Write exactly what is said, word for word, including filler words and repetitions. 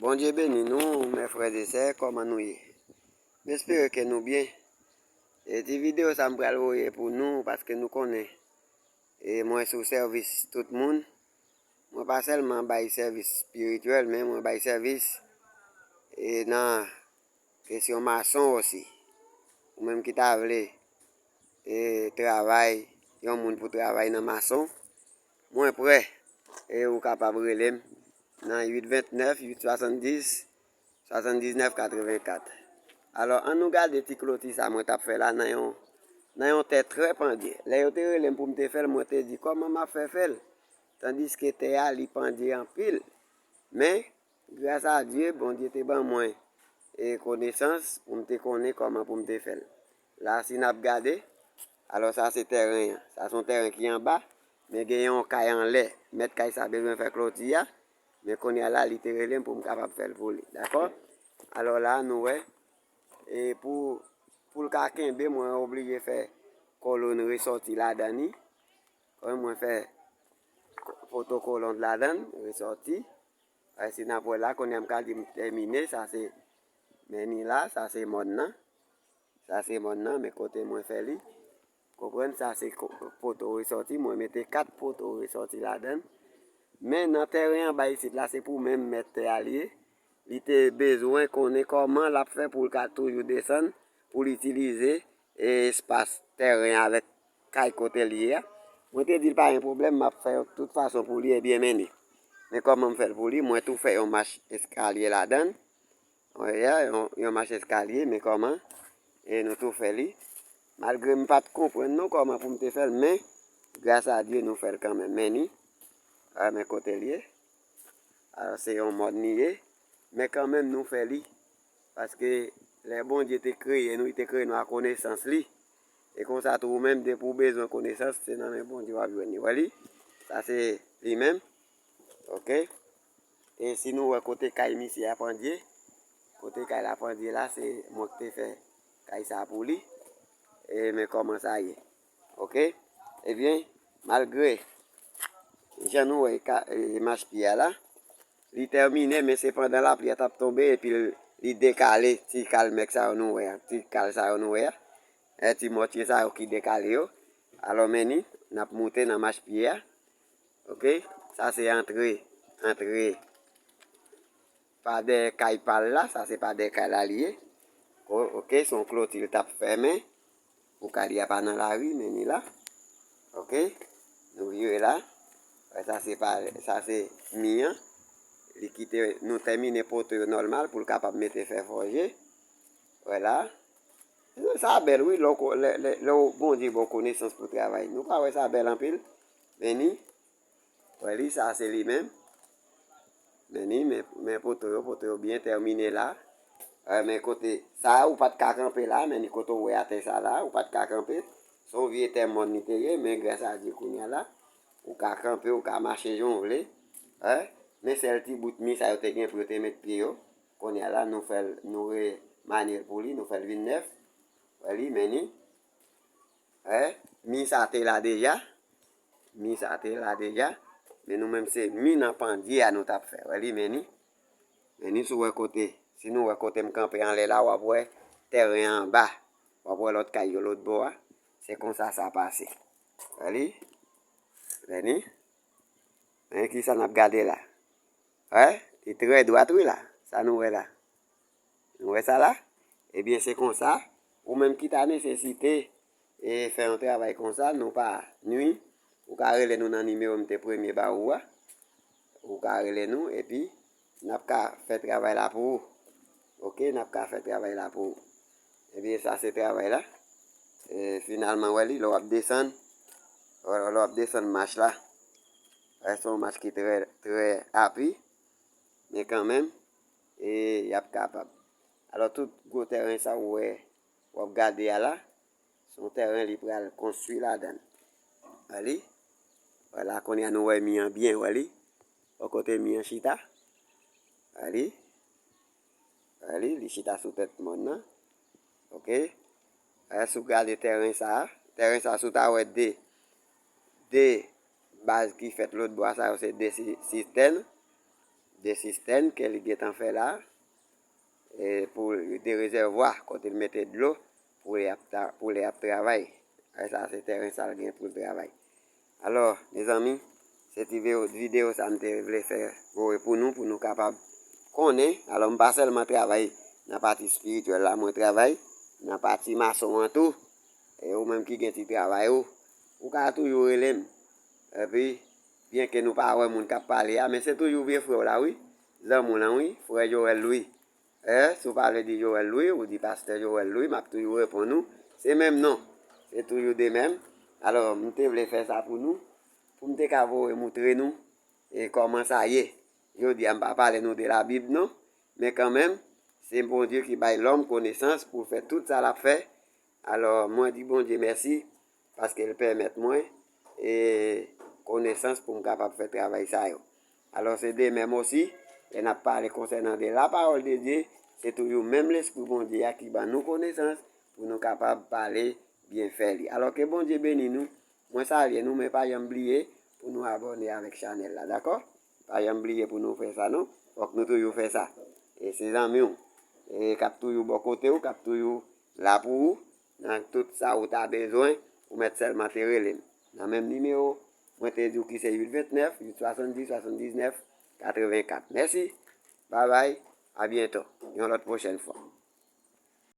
Bondye beni nou, mè frè e sè, kòman nou ye? M espere ke nou byen. E ti videyo sa m pral voye pou nou, paske nou konnen, e mwen sou sèvis tout moun. Mwen pa sèlman bay sèvis espirityèl, men mwen bay sèvis, e nan kesyon mason osi. Ou menm ki ta vle, e, travay, yon moun pou travay nan mason, mwen prè. E ou kapab rele m nan uit vennèf, uit swasanndiz, swasanndiznèf katrevenkat. Alò, ann nou gade ti kloti sa mwen t ap fè la nan yon, nan yon tè trè pandye. Lè yo te rele m pou m te fè l, mwen te di, "Kòman m ap fè fè l?" Tandiske tè a, li pandye anpil. Men, gras a Dye, Bondye te ban mwen, e, konesans pou m te konnen kòman pou m te fè l. La, si n ap gade, alò sa se tèren an. Sa se yon tèren ki anba, men gen yon kay anlè. Mèt kay sa bezwen fè kloti a, men kounye a la, li te rele m pou m kapab fè l pou li. Dakò? Alò la, nou wè, e pou, pou l ka kenbe, mwen oblije fè kolòn resòti ladan li. Kòm mwen fè poto kolòn ladan, resòti. Ay, si n ap wè la, kounye a m ka di m tèmine, sa se, men ni la, sa se mòn nan. Sa se mòn nan, men kote mwen fè li. Konprann, sa se ko-, poto resòti, mwen mete kat poto resòti ladan. Men nan tèren anba isit la, se pou menm mèt tè a li ye. Li te bezwen konnen kòman l ap fè pou l ka toujou desann, pou l itilize, e, espas tèren avèk kay kote l ye a. Mwen te di l pa gen pwoblèm, m ap fè tout fason pou li, ebyen men ni. Men kòman m fè l pou li, mwen tou fè yon mach eskalye ladan l. Wè, ya, yon, yon mach eskalye, men kòman, e nou tou fè li. Malgre m pa t konprann non kòman pou m te fè l, men gras a Dye nou fè l kanmenm. Men ni, a, men kote l ye. Alò, se yon mòn li ye, men kanmenm nou fè li. Paske lè Bondye te kreye nou, li te kreye nou a konesans li. E konsa tou ou menm, depi w bezwen konesans, se nan men Bondye w ap jwenn li. Wè li? Sa se li menm. Oke. E si nou wè kote kay misye a pandye, kote kay la pandye la, se mwen ki te fè kay sa pou li. E men kòman sa ye. Oke? Ebyen, malgre jan nou wè ka, e, mach pye a la, li tèmine, men se pandan lapli a t ap tonbe, epi l, li dekale ti kalmèk sa yo nou wè a, ti kal sa yo nou wè a, e, ti mòtye sa yo ki dekale yo. Alò, men ni, n ap moute nan mach pye a. Oke? Sa se antre, antre pa dèyè kay pa l la, sa se pa dèyè kay la li ye. O-, oke, se yon kloti l t ap fèmen. Pou kay li a pa nan lari, men ni la. Oke? Nou vire la. Wè, sa se pa, sa se mi an. Li kite, nou tèmine poto yo nòmal pou l kapab mete fè fòje. Wè la. Sa bèl, wi, lè w ko-, lè, lè, lè w Bondye ba w konesans pou travay. Nou pa wè sa bèl anpil? Men ni. Wè li, sa se li menm. Men ni, men, men poto yo, poto yo byen tèmine la. Wè, men kote, sa ou pa t ka kanpe la, men ni kote w wè atè sa la, ou pa t ka kanpe. Se yon vye tè mòn li te ye, men gras a Dye kounye a la, ou ka kanpe, ou ka mache jan w vle. Wè, men sèl ti bout mi sa yo te gen pou yo te met pye yo. Kounye a la, nou fè l, nou remanye l pou li, nou fè l vin nèf. Wè li, men ni. Wè, mi sa te la deja. Mi sa te la deja. Men nou menm se mi nan pandye a nou t ap fè. Wè li, men ni. Men ni si w wè kote, si nou wè kote m kanpe anlè la, w ap wè tèren an anba. W ap wè lòt kay yo lòt bò a. Se konsa sa pase. Wè li. Men ni. Men kisa n ap gade la? Wè, li trè dwat wi la. Sa nou wè la. Nou wè sa la? Ebyen, se konsa, ou menm ki ta nesesite, e, fè yon travay konsa, nou pa nwi, ou ka rele nou nan nimewo m te premye ba ou a. Ou ka rele nou, epi n ap ka fè travay la pou ou. Oke, n ap ka fè travay la pou ou. Ebyen, sa se travay la. E, finalman, wè li, lè w ap desann, wè, lè w ap desann mach la, wè, se yon mach ki trè, trè api, men kanmenm, e, y ap kapab. Alò, tout gwo tèren sa ou wè, w ap gade a la, se yon tèren li pral konstwi ladan l. Wè li? Wè la, kounye a nou wè mi an byen, wè li? Wè kote mi an chita? Wè li? Wè li, li chita sou tèt mòn nan. Oke? Wè, si w gade tèren sa a, tèren sa a, si w ta wè de, de baz ki fèt lòt bò a, sa yo se de si-, sistèn. de sistèn ke li gentan fè la, e pou de rezèvwa kote l mete dlo pou lè y ap, pou lè y ap travay. E sa se tèren sa l gen pou l travay. Alò, mezanmi, se ti videyo sa m te vle fè voye pou nou, pou nou kapab konnen. Alò, m pa sèlman travay nan pati espirityèl la, mwen travay nan pati mason an tou. E ou menm ki gen ti travay ou, ou ka toujou rele m. Epi, byenke nou pa wè moun k ap pale a, men se toujou vye frè w la, wi. Zanmi w lan, wi. Frè Joel Louis. E, si w pa vle di Joel Louis, ou di pastè Joel Louis, m ap toujou reponn ou. Se menm non. Se toujou de menm. Alò, m te vle fè sa pou nou, pou m te ka voye moutre nou e kòman sa ye. Jodi a, m pa pale nou de Labib non, men kanmenm, se Bondye ki bay lòm konesans pou l fè tout sa l ap fè. Alò, mwen di Bondye mèsi, paske l pèmèt mwen e konesans pou m kapab fè travay sa yo. Alò, se de menm osi, lè n ap pale konsènan de la pawòl de Dye, se toujou menm Lespri Bondye a ki ban nou konesans pou nou kapab pale byenfè li. Alò, ke Bondye beni nou. Mwen salye nou, men pa janm bliye pou nou abòne avèk chanèl la, dakò? Pa janm bliye pou nou fè sa, non? Fòk nou toujou fè sa. E se zanmi w, e k ap toujou bò kote w, k ap toujou la pou ou, nan tout sa ou ta bezwen, ou mèt sèlman te rele m. Nan menm nimewo, mwen te di w ki se uit vennèf, uit swasanndis, swasanndiznèf, katrevenkat. Mèsi, babay, a byento, yon lòt pwochèn fwa.